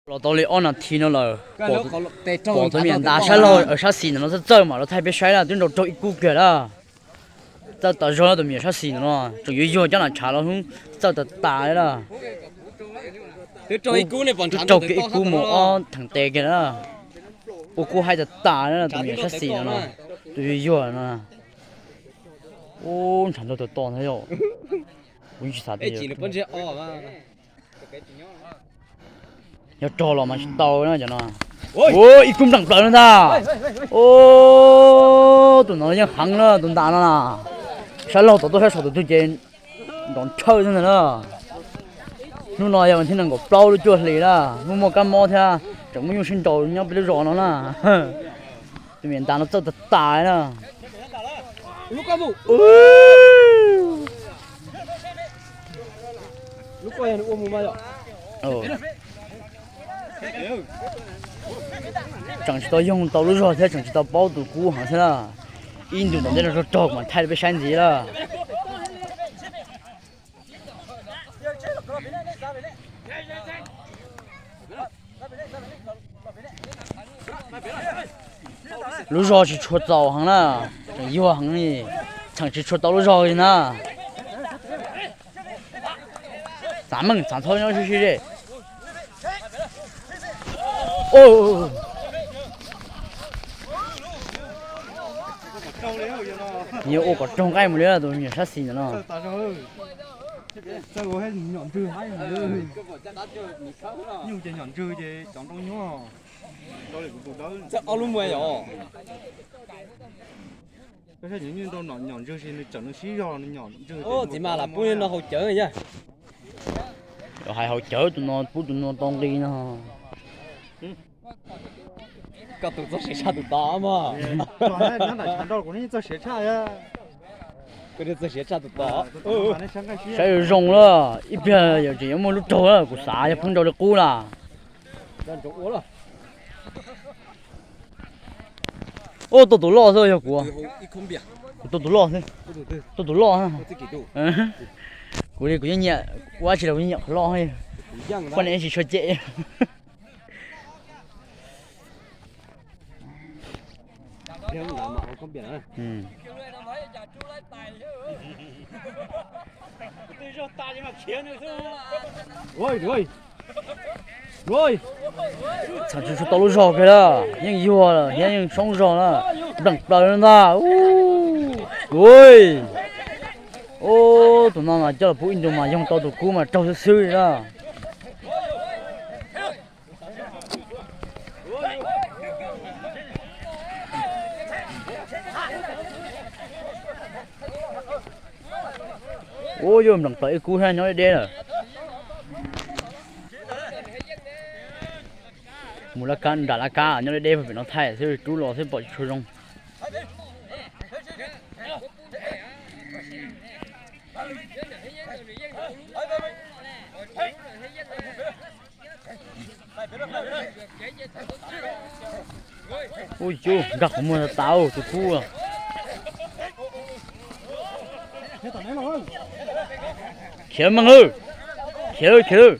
Los tau li ob nas this no lawm, pom tus me nyuam ntas sab laug sab xis ntawm no txawj txawj mam los thaij peb saib na, twb nrau raug ib kub kiag lawm. Txawj tas zog tus me nyuam sab xis ntawm no, tseem yuag yuag cov nas tshav los hnub txawj tas tas li lawm. Twb raug kiag ib kub mus ob theem tes kiag lawm. Ua kub haib tas tas li tus me nyuam sab xis ntawm no, tus yuag yuag no. Ub, ntshav ntau tas tas ntag yom. Kuv yeej tsis xav tias yog rog los mas tsis tau na cov no. Ub, ib kub npleem plaws no ntag. Ub, tus no yeej heev na, tus ntas no na. Sab laug tom tuaj sab saum tus twg ces nrov nrhawj xwb ntag na. Hnub no yog vas thib nees nkaum plaub lub cuaj hlis na, hnub muaj kab mob thiab tseem muaj nyuj sib nraus nyob peb lub zos no na. Tus me nyuam ntas no txawj tas tas na. Tseem tsis tau yoog tau lub zog thiab tseem tsis tau paub tus kub heev thiab na. Ib ntus tom ntej no raug raug mas thaij rau peb saib ntxiv lawm. Lub zog tsis tshua txaus heev na, tseem yuag heev li, tseem tsis tshua tau lub zog li na. Txav meej txav txhob nyob sib sib ze. Nyias ua kom raug nqaij mus li tus me nyuam sab xis ntawm no. Nyuj ces nyom ntswg ces cov nroo nyuaj. Ob lub muag yom. Koj saib nyuj nyom ntswg si nws tseem nws sib zog nws nyom ntswg. Txiv mas lam pub no haus cawv yog. Hais haus cawv tus no pub tus no tau nqi no. Koj tus txog siav tshaj tus tod mog. Txog siav tshaj tus tod. Saib zoo zoo lawm, ib pliag yog tseem yuav muaj lub raug lawm, kuv xav yog pheej nrau li qub lawm. Ub, tau tus loj xwb yog kuv. Kuv tau tus loj xwb. Tau tus loj. Kuv li kuv yeej nyiam, ua dab tsi los kuv yeej nyiam qhov loj. Poj niam tsis tshua cem. Txhaj tsis tau lub zog kiag lawm, yeej yuag lawm thiab yeej soob zog na. Npleem plaws ntag. Ub, tus no mas coj los pub ib ntus mas yoog tau tus kub mas raug xwb xwb li na. Ub, yuav npleem plaws ib kub thiab nyob deb deb lawm. Mus laj kab nram laj kab nyob deb deb pem no thaij xwb, rub los xwb pom tsis tshua zoo. Ub, cub nkag qhov muag tas tas tus kub. Khiav meej, khiav, khiav.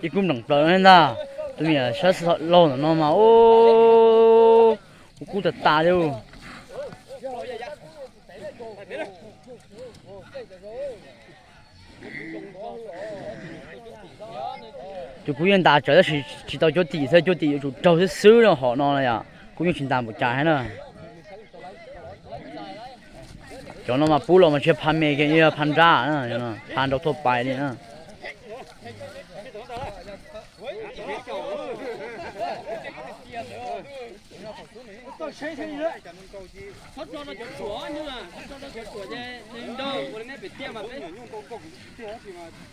Ib kub npleem plaws ntag, tus me nyuam sab laug ntawm no mas ub, ua kub tas tas li. Tus kub yeej ntas tsawv tab sis tsis tau cuab tim xwb, cuab tim yuav tsum raug xwb xwb no hom no na yom, kub yeej tsis ntas npaum cas thiab na. Cov no mas pub los mas tsis yog pha me kiag, yog pha nrab na, pha nrau thuaj pais li na.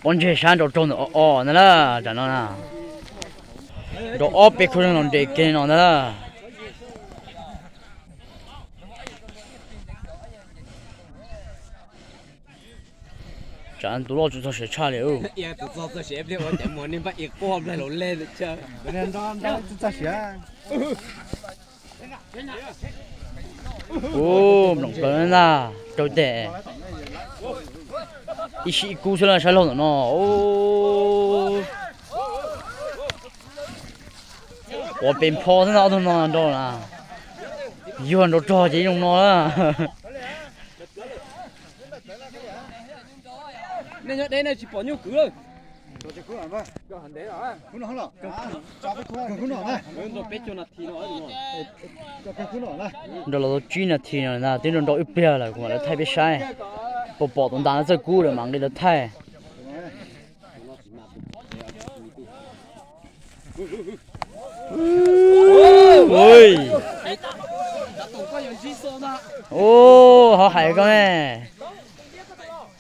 Pob ntseg sab nrau raug ntawm o o ntag na, tam no na. Nrau ob peb khub zeeg los nres kiag no ntag na. Tsam tus loj tsis txog siav tshaj li. Ub, npleem plaws ntag, raug tes. Ib sib ib kub xwb na, sab laug ntawm no. Ua pes npho xwb na, ob tug no nrau na. Yuag nrau rog ces ib zoo no na. Nej nyob deb nej tsis pom nyuj kwv lawm. Nrau los tau tsib nas this no na, twb nrau nrau ib pliag lawm, kuv mam li thaij peb saib. Puas pom tus ntas no txawj kub lawm mam nqis los thaij. Ub, ho hais koj ne.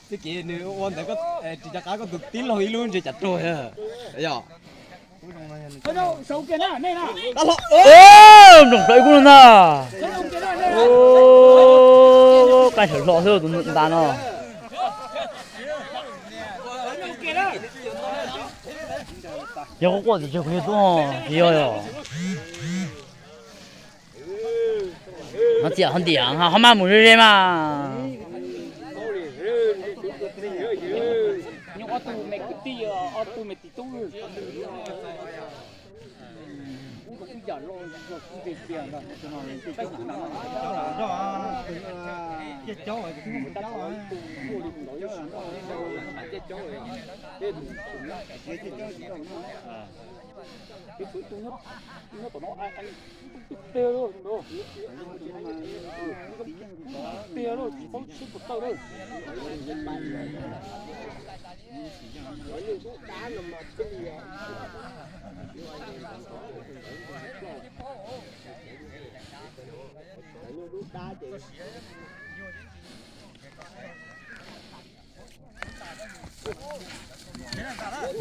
Tib kev nws ua ntawd, tsis nco qab koj tus tib laug ib lub ntsej cas ruag. Nplooj plaws ib kub no ntag. Qaij sawv hlo xwb tus ntas no. Yog quaj quaj tim tseg kuv yog tub ho tsis yog yog. Ho txiam ho ntiam ho maj mus ze ze mas.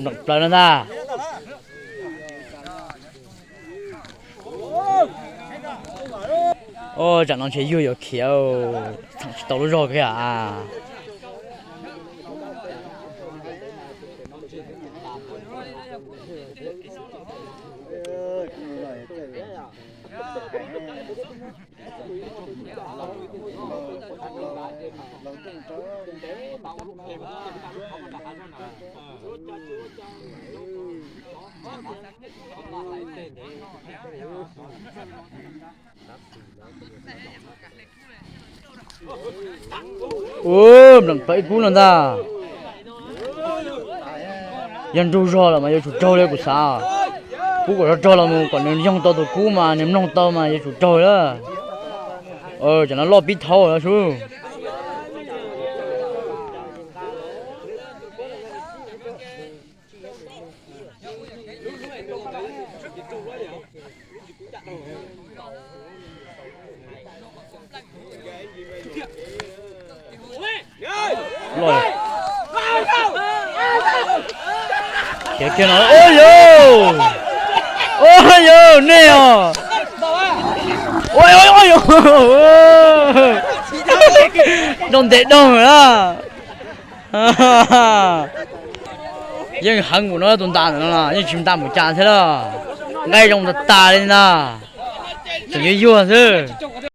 Nplooj plaws no ntag. Ub, tsam no ntshe yuag yuav khiav, txheem tsis tau lub zog kiag a. Ub, nplooj plaws ib kub no ntag. Yog nrug zog lawm mas yuav tsum raug li kuv xav. Kub kom zog raug los mus kom nws yoog tau tus kub mas nws mloog tau mas yuav tsum raug lawm. Tsam no loj pib thaub lawm sub. Khiav kiag no, ua yau, ua yau nej os. Ua yau, nrau ntev doog na. Yeej heev npaum no tus ntas ntawm no yeej tsis ntas mus cas thiab lawm. Nqaij zoo tas tas li ntag, tseem yuag yuag xwb.